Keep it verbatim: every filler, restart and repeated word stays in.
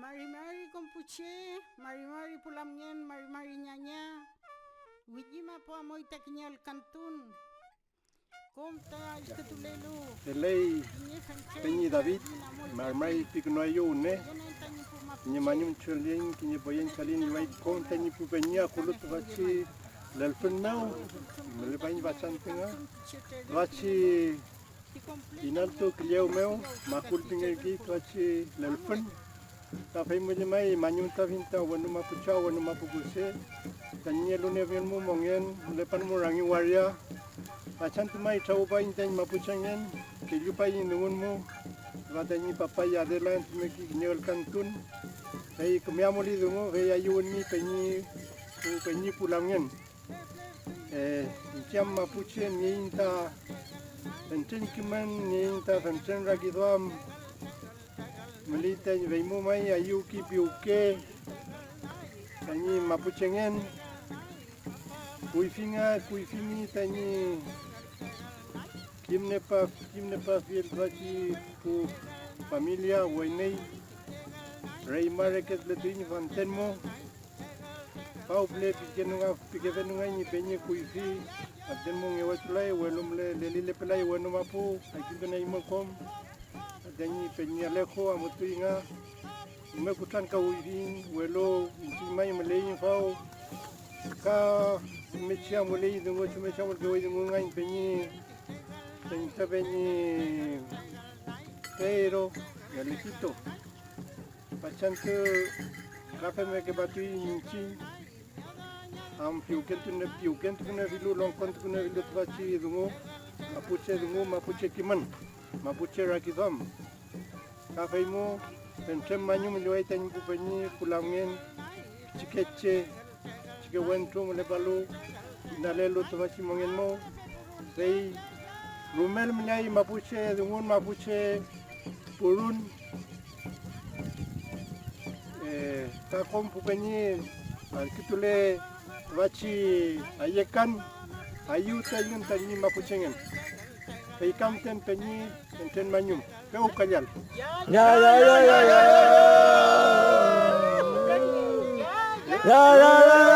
Mari mari kom pu che, mari mari pu lamngen, mari mari ñaña, wiñi mapu amuy ta kiñe alkantun. Kom ta allkütulelu. Feley, kiñe fentren peñi David, mari mari pikünuaeyew wüne, kiñe mañum cholin, kiñe poyen chalin, ñi may kom tañi pu peñi akulu tüfachi lelfün mew, mülepaiñ fachantü nga, tüfachi inaltu küllew mew makulpingerkey tüfachi lelfün. Ka fey mu llemay, mañumtuafiñ ta wenu mapu chaw, wenu mapu kuse, tañi eluniefiel mu mongen, mülepan mu rangi waria. Fachantü may trawüpaiñ tañi mapuchengen, kellupaiñ dungun mu, tüfa tañi papay Adela entumeki kiñe ülkantun, fey küme amuli dungu, fey ayüwünmi peñi, pu peñi pu lamngen. Eh, iñche am mapuche nieiñ ta fentren kimün, nieiñ ta fentren rakiduam. Müley tañi feymu may ayüwki piwke tañi mapuchengen. Kuyfinga, kuyfimi tañi kimnepa-, kimnepafiel tüfachi pu familia weyney. Reyma reke püle tüfiñ fanten mo. Faw püle pikenu nga, pikefenu nga ñi peñi kuyfi, aten mu ngewetulay, welu müley lelilepelay wenu mapu, adkintunieymün kom. Tañi peñi Alejo amutuy nga, rume kutrankawiyiñ, welu iñchiñ may müleiñ faw, ka chumngechi amuley dungu, chumngechi amulkewey dungu nga ñi peñi, peñi ta peñi Pedro, Alejito. Fachantü ka femmekepatuy iñchiñ, am piwkentune-, piwkentukuniefilu, longkontukuniefilu tüfachi dungu, mapuche dungu, mapuche kimün, mapuche rakiduam. Ka feymu, fentren mañum lloway tañi pu peñi, pu lamngen, pichikeche, pichike wentru mülepalu inalelu tüfachi mongen mew, fey rumel müleay mapuche dungun, mapuche purun, eh, ka kom pu peñi allkütule tüfachi ayekan, ayüw ta eymün tañi mapuchengen. Fey ka müten peñi fentren mañum, pewkallal. Ya, ya, ya, ya, ya. Ya, ya, ya, ya.